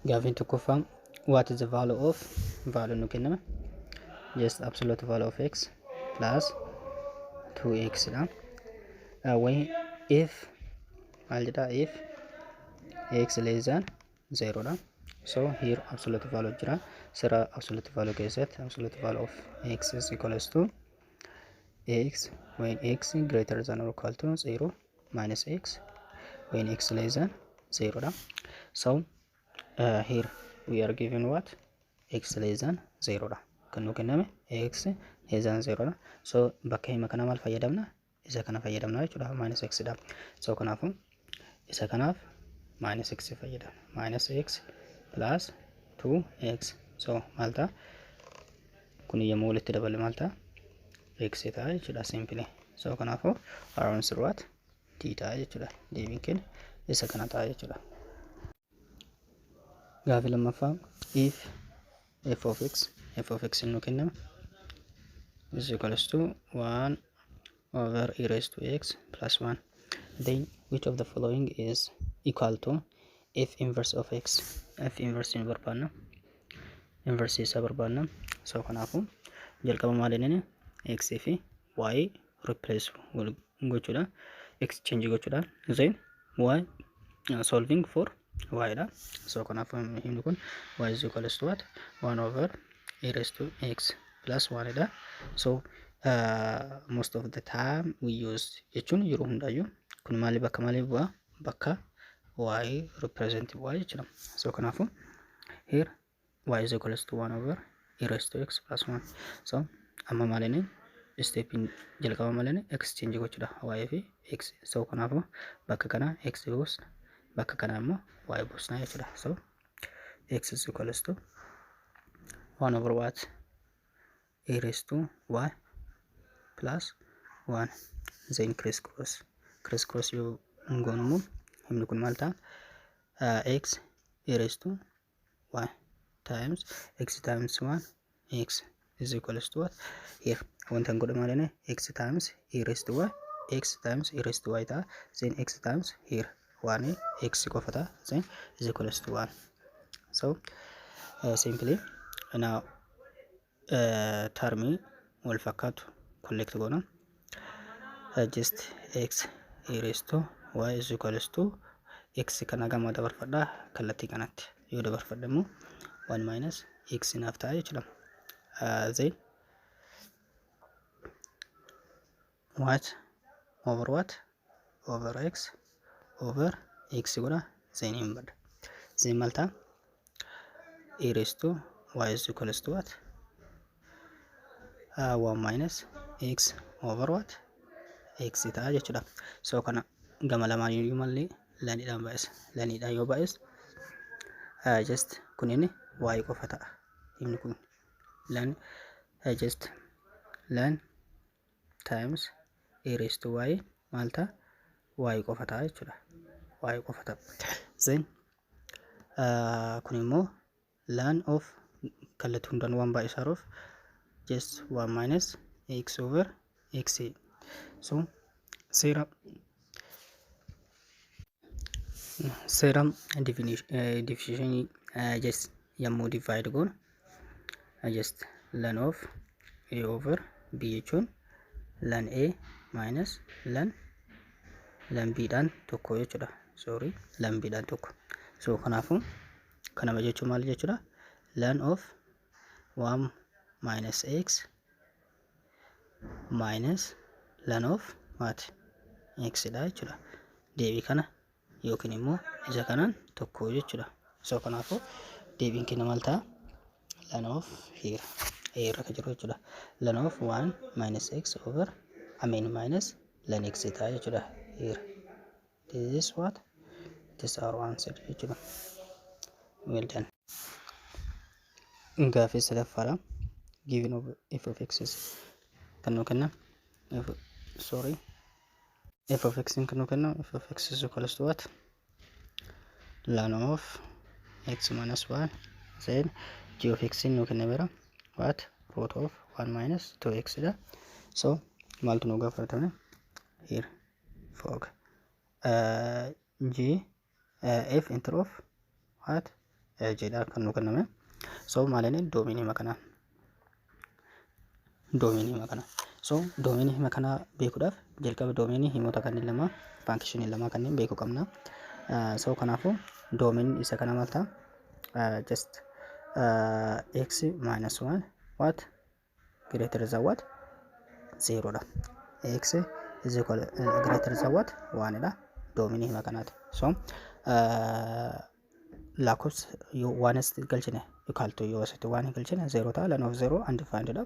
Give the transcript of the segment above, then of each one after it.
Gaafiin tokkoffaa, what is the value of, value nu kenname just absolute value of x plus 2x dha. When if maal jedha, if x less than 0 dha. So here absolute value jira. Sira absolute value keessatti absolute value of x is equals to x when x greater than or equal to 0 minus x when x less than 0 dha. So here we are given what? X less than 0 dha. Kan nu kenname x less than 0 dha. So bakka hima kana maal fayyadamna? Isa kana fayyadamna jechuudha, minus x dha. So kanaafuu isa kanaaf minus x fayyadamna. Minus x plus 2x. So maal ta'a? Kun yommuu walitti dabale maal ta'a? X ta'a jechuudha simply. So kanaafuu our answer what? D ta'a jechuudha. Deebiin keenya isa kana ta'a jechuudha. Gaafii lammaffaa, if f of x, f of x nu kenname is equals to 1 over e raised to x plus 1, then which of the following is equal to f inverse of x? F inverse nu barbaanna, inverse isaa barbaanna. So kanaafuu jalqaba maal inni x fi y replace gochuudha, exchange gochuudha, then y solving for y dha. So kanaafuu himni kun y is equals to what? 1 over e raised to x plus 1 dha. So most of the time we use jechuun yeroo hundaayyuu kun maali, bakka maalii bu'a? Bakka y represent bu'a jechuudha. So kanaafuu here y is equals to 1 over e raised to x plus 1. So amma maal inni stepin jalqaba maal inni exchange gochuudha y fi x. So kanaafuu bakka kana x buusna, bakka kana immoo y buusna jechuudha. So x is equals to 1 over what? E raised to y plus 1. Then criss cross, criss cross yoo goonu immoo himni kun maal ta'a? X e raised to y times x times 1 x is equals to what? Here wanta hin godhe maal inni x times e raised to y, x times e raised to y ta'a. Then x times here 1 x qofa ta'a, then is equals to 1. So simply now termii wal fakkaatu collect goona. Just x e raised to y is equals to x kana gama dabarfadha. Kallattii kanatti yoo dabarfadhe immoo 1 minus x naaf ta'a jechuudha. Then what over what? Over x over x godha, then hin bada. Then maal ta'a? E raised to y is equals to what? 1 minus x over what? X ta'a jechuudha. So kana gama lamaan iyyuu malli lniidhaan baay'isa. Lniidhaan yoo baay'isu just kun inni y qofa ta'a. Himni kun ln just ln times e raised to y maal ta'a? Y qofa ta'a jechuudha. Y qofa ta'a. Then kun immoo ln of kallattii hundaan waan baay'isaaruuf just 1 minus x over x. So seera division just yommuu divide goonu just ln of a over b jechuun ln a minus ln b dhaan tokko jechuudha. Sorry, ln b dhaan tokko. So kanaafuu kanama jechuun maal jechuudha? Ln of 1 minus x minus ln of what? X dha jechuudha. Deebii kana yookiin immoo isa kanaan tokko jechuudha. So kanaafuu deebiin keenya maal ta'a? Ln of here a irra kan jiru jechuudha. Ln of 1 minus x over, I mean, minus ln x ta'a jechuudha. Here this is what? This our answer jechuudha. Well done. Gaaffii sadaffaadha. Given of f of x is kan nu kenna f, sorry, f of x kan nu kenna f of x is equals to what? Ln of x minus 1. Then g of x nu kennameera what? Root of 1 minus 2x dha. So maaltu nu gaafatame here? Fog g f enter of what? Jedha kan nu kenname. So maal inni domainii hima kanaa? Domainii hima kanaa. So domainii hima kanaa beekuudhaaf jalqaba domainii himoota kanneen lama, functionii lama kanneen beekuu qabna. So kanaafuu domain isa kana maal ta'a? Just x minus 1 what greater than what? 0 dha. X is equal greater than what? 1 dha. Domainii hima kanaati. So lakkoofsa yoo waan asitti galchine, equal to yoo asitti waan galchine, 0 ta'a. Ln of 0 undefined dha.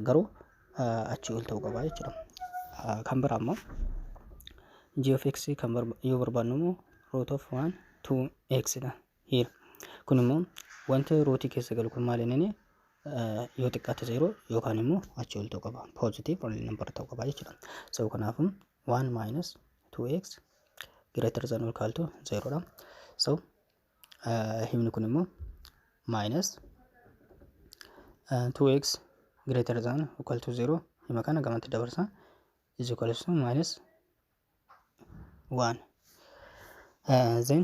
Garuu achii ol ta'uu qaba jechuudha. Kan biraa immoo g of x kan yoo barbaannu immoo root of 1 2 x dha. Here kun immoo wanti rootii keessa galu kun maal inni yoo xiqqaate 0 yookaan immoo achii ol ta'uu qaba. Positive only number ta'uu qaba jechuudha. So kanaafuu 1 minus 2x greater than or equal to 0 dha. So himni kun immoo minus 2x greater than or equal to 0, hima kana gamatti dabarsa, is equal to minus 1, then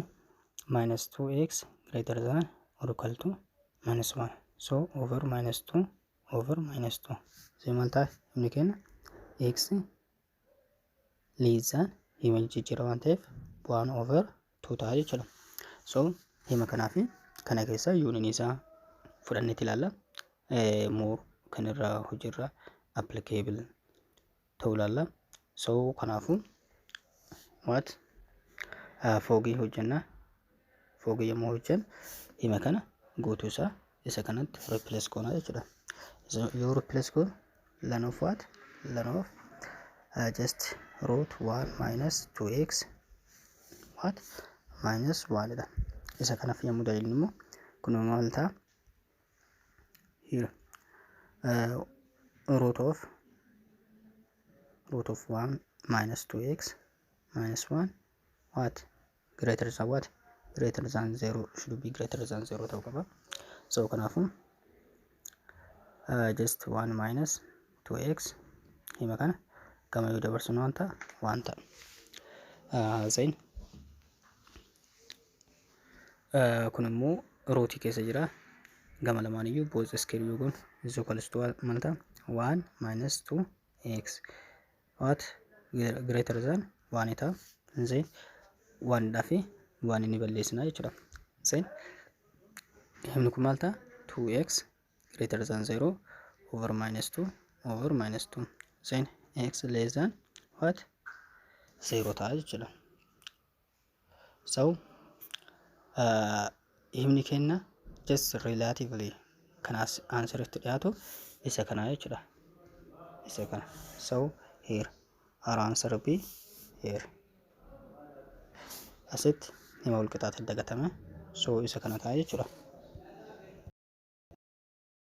minus 2x greater than or equal to minus 1, so over minus 2 over minus 2. So maal ta'a himni keenya? X less than hima jijjiira waan ta'eef 1 over 2 ta'a jechuudha. So hima kanaa fi kana keessa unionii isaa fudhanneeti ilaalla. More kan irraa hojiirra applicable ta'uu ilaalla. So kanaafuu what fogii hojjenna. Fogii yommuu hojjennu hima kana guutuu isaa isa kanatti replace goona jechuudha. Yoo replace goonu ln of what? Ln of just root 1 minus 2x what minus 1 dha. Isa kanaaf yommuu dalilnu immoo kun maal ta'a? Here root of 1 minus 2x minus 1 what greater than what? Greater than 0, should be greater than 0 ta'uu qaba. So kanaafuu just 1 minus 2x hima kana gama yoo dabarsinu waan ta'a, waan ta'a. Then kun immoo rootii keessa jira. Gama lamaan iyyuu both square yoo goonu is equals to maal ta'a? 1 minus 2x what greater than 1 ta'a. Then 1 dhaa fi 1 inni balleessina jechuudha. Then himni kun maal ta'a? 2x greater than 0 over minus 2 over minus 2, then x less than what? 0 ta'a jechuudha. So himni kenna just relatively kan answeritti dhiyaatu isa kana jechuudha. Isa kana. So here our answer be here. Asitti hima wal qixaate dagatame. So isa kana ta'a jechuudha.